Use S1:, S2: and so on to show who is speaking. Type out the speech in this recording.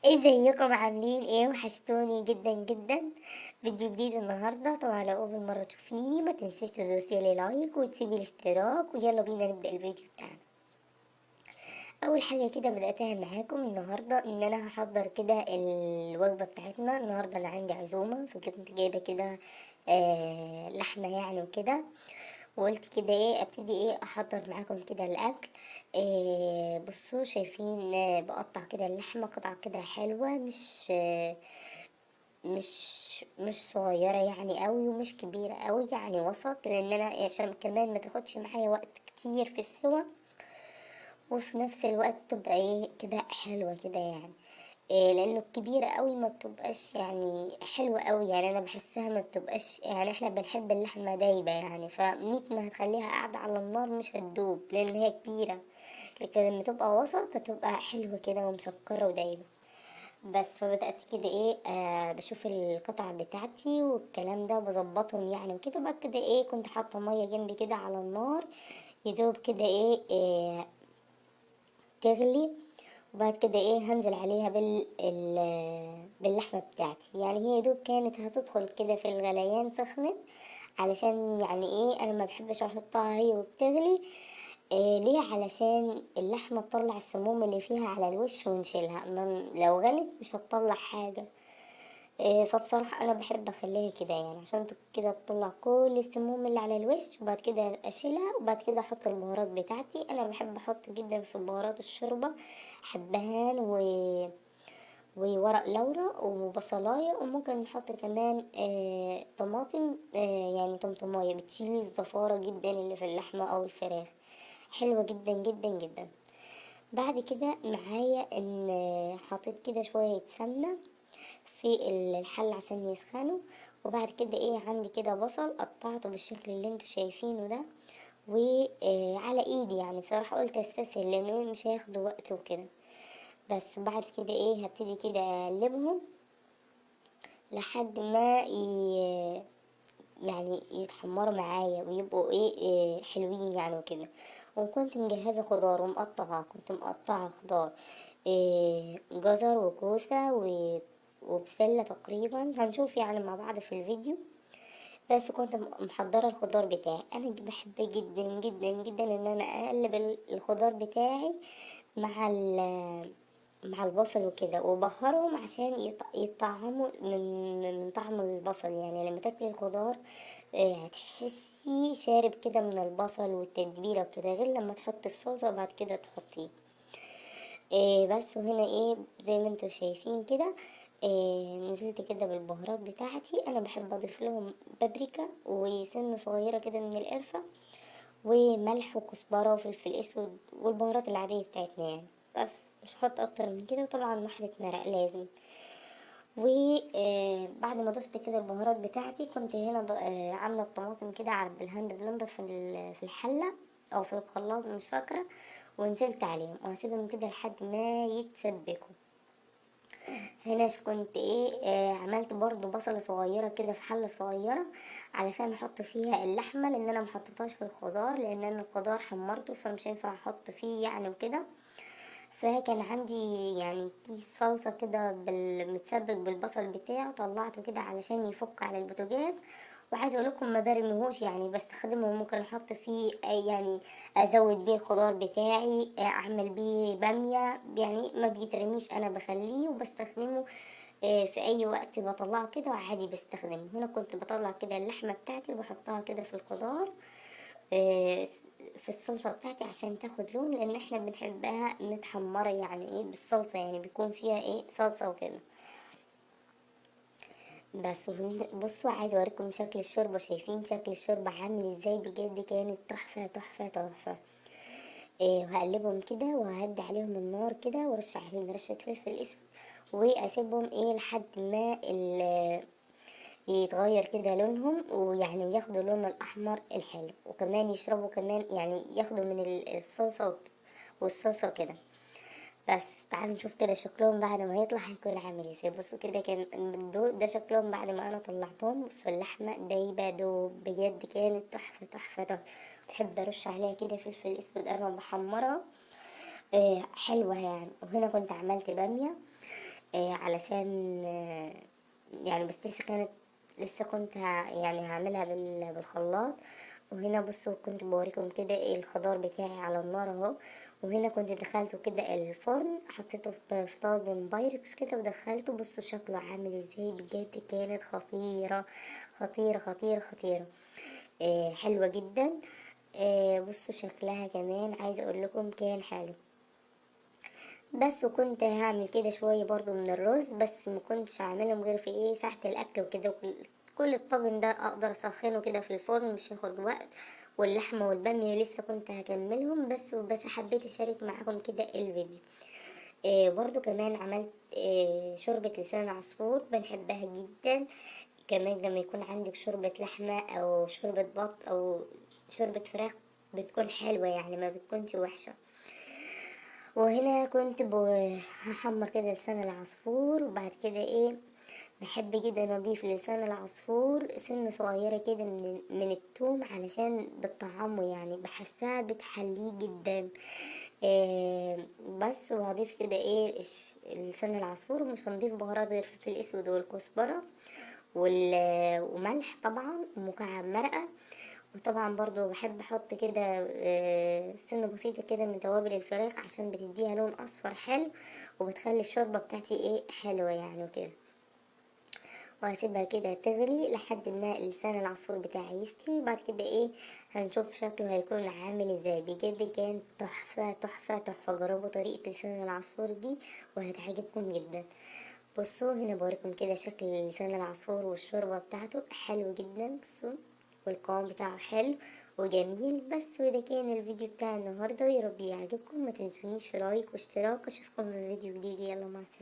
S1: ازيكم عاملين ايه؟ وحشتوني جدا جدا. فيديو جديد النهارده. طبعا لو اول مرة تشوفيني ما تنسيش تدوسي لي like وتسيبي الاشتراك، ويلا بينا نبدا الفيديو بتاعنا. اول حاجة كده بداتها معاكم النهارده ان انا هحضر كده الوجبة بتاعتنا النهارده. انا عندي عزومة، فكنت جايبه كده لحمه يعني وكده، وقلت كده ايه ابتدي ايه احضر معاكم كده الاكل. بصوا شايفين، بقطع كده اللحمة قطع كده حلوة، مش صغيرة يعني قوي ومش كبيرة قوي، يعني وسط، لان انا عشان كمان ما تاخدش معايا وقت كتير في السوا، وفي نفس الوقت تبقى ايه كده حلوة كده يعني. لانه الكبيرة قوي ما بتبقاش يعني حلوة قوي، يعني انا بحسها ما بتبقاش، يعني احنا بنحب اللحمة دايبة يعني، فميت ما هتخليها قاعدة على النار مش هتدوب لان هي كبيرة، لكن لما تبقى وسط هتبقى حلوة كده ومسكرة ودايبة. بس فبدأت كده ايه، بشوف القطع بتاعتي والكلام ده بظبطهم يعني وكده. بعد كده ايه كنت حاطة مية جنبي كده على النار يدوب كده ايه، تغلي، وبعد كده ايه هنزل عليها باللحمة بتاعتي. يعني هي دوب كانت هتدخل كده في الغليان، سخنت، علشان يعني ايه انا ما بحبش احطها هي وبتغلي. ليه؟ علشان اللحمة تطلع السموم اللي فيها على الوش ونشيلها، لو غلت مش هتطلع حاجة. فبصراحة انا بحب اخليها كده يعني عشان كده تطلع كل السموم اللي على الوش، وبعد كده اشيلها، وبعد كده احط البهارات بتاعتي. انا بحب احط جدا في بهارات الشوربة حبهان وورق لورا وبصلاية، وممكن نحط كمان طماطم، يعني طماطماية بتشيل الزفارة جدا اللي في اللحمة او الفراخ، حلوة جدا جدا جدا. بعد كده معايا ان حطيت كده شوية سمنة في الحلة عشان يسخنوا، وبعد كده ايه عندي كده بصل قطعته بالشكل اللي انتوا شايفينه ده، وعلى ايدي يعني بصراحة قلت استسهل لانه مش هياخدوا وقت وكده. بس بعد كده ايه هبتدي كده اقلبهم لحد ما يتحمروا معايا ويبقوا ايه حلوين يعني وكده. وكنت مجهزة خضار ومقطعة، كنت مقطعة خضار، جزر وكوسة وبسلة تقريبا، هنشوف يعني مع بعض في الفيديو. بس كنت محضرة الخضار بتاعي. انا بحب جدا جدا جدا ان انا اقلب الخضار بتاعي مع البصل وكده، وبهرهم عشان يطعموا من طعم البصل. يعني لما تاكلي الخضار، هتحسي شارب كده من البصل والتتبيلة وكده، غير لما تحطي الصلصة وبعد كده تحطيه. بس وهنا ايه زي ما انتوا شايفين كده، نزلت كده بالبهارات بتاعتي. انا بحب اضيف لهم بابريكا وسنة صغيرة كده من القرفة وملح وكزبرة وفلفل اسود والبهارات العادية بتاعتنا يعني، بس مش هحط اكتر من كده. وطبعا واحدة مرق لازم. بعد ما ضفت كده البهارات بتاعتي، كنت هنا عاملة الطماطم كده بال hand blender في الحلة او في الخلاط مش فاكرة، ونزلت عليهم وهسيبهم كده لحد ما يتسبكوا. هنا كنت عملت برضو بصلة صغيرة كده في حلة صغيرة علشان احط فيها اللحمة، لان انا محطتهاش في الخضار، لان انا الخضار حمرته فمش هينفع احط فيه يعني وكده. فكان عندي كيس صلصة كده متسبك بالبصل بتاعه، طلعته كده علشان يفك على البوتاجاز. وعايزه اقول لكم ما برميهوش يعني، بستخدمه، ممكن احط فيه ازود بيه الخضار بتاعي، اعمل بيه باميه، يعني ما بيترميش، انا بخليه وبستخدمه، في اي وقت بطلعه كده وعادي بستخدمه. هنا كنت بطلع كده اللحمة بتاعتي وبحطها كده في الخضار، في الصلصه بتاعتي عشان تاخد لون، لان احنا بنحبها متحمره يعني ايه بالصلصه، يعني بيكون فيها ايه صلصه وكده. بس بصوا عايزه اوريكم شكل الشوربة، شايفين شكل الشوربة عامل ازاي؟ بجد كانت تحفة تحفة تحفة. وهقلبهم كده وههدي عليهم النار كده، وارش عليهم رشه فلفل اسود، واسيبهم ايه لحد ما يتغير كده لونهم، وياخدوا لون الاحمر الحلو، وكمان يشربوا كمان يعني ياخدوا من الصلصه والصلصه كده. بس تعالوا نشوف كده شكلهم بعد ما هيطلع هيكون عامل ازاي. بصوا كده كان دول ده شكلهم بعد ما انا طلعتهم. بصوا اللحمة دايبه دوب، بجد كانت تحفة تحفة تحفة. بحب ارش عليها كده فلفل اسود انا بحمرها، حلوة يعني. وهنا كنت عملت باميه، علشان يعني بس لسه كنت يعني هعملها بالخلاط. وهنا بصوا كنت بوريكم كده ايه الخضار بتاعي على النار اهو. وهنا كنت دخلته كده الفرن، حطيته في طاجن بايركس كده ودخلته. بصوا شكله عامل ازاي، بجد كانت خطيرة خطيرة خطيرة خطيرة، حلوة جدا. بصوا شكلها كمان عايزة اقول لكم كان حلو. بس وكنت هعمل كده شوية برضو من الرز، بس ما كنتش هعملهم غير في ايه ساعة الاكل وكده. كل الطاجن ده اقدر اسخنه كده في الفرن، مش هياخد وقت. واللحمة والبامية لسه كنت هكملهم، بس حبيت اشارك معاكم كده الفيديو. برضو كمان عملت شوربة لسان عصفور، بنحبها جدا. كمان لما يكون عندك شوربة لحمة او شوربة بط او شوربة فراخ بتكون حلوة يعني، ما بتكونش وحشة. وهنا كنت هحمر كده لسان العصفور. وبعد كده ايه بحب جدا اضيف لسان العصفور سنة صغيرة كده من التوم علشان بتطعمه يعني، بحسها بتحليه جدا. بس وهضيف كده ايه لسان العصفور، ومش هنضيف بهارات غير فلفل اسود والكزبرة وملح طبعا ومكعب مرقة. وطبعا برضو بحب احط كده سنة بسيطة كده من توابل الفراخ عشان بتديها لون اصفر حلو، وبتخلي الشوربة بتاعتي ايه حلوة يعني وكده. وهسيبها كده تغلي لحد ما لسان العصفور بتاعي يستوي. وبعد كده ايه هنشوف شكله هيكون عامل ازاي. بجد كان تحفة تحفة تحفة. جربوا طريقة لسان العصفور دي وهتعجبكم جدا. بصوا هنا بوريكم كده شكل لسان العصفور والشوربة بتاعته حلو جدا. بصوا والقوام بتاعه حلو وجميل. بس وده كان الفيديو بتاع النهارده، يا رب يعجبكم. ما تنسونيش في like واشتراك، اشوفكم في فيديو جديد. يلا مع السلامة.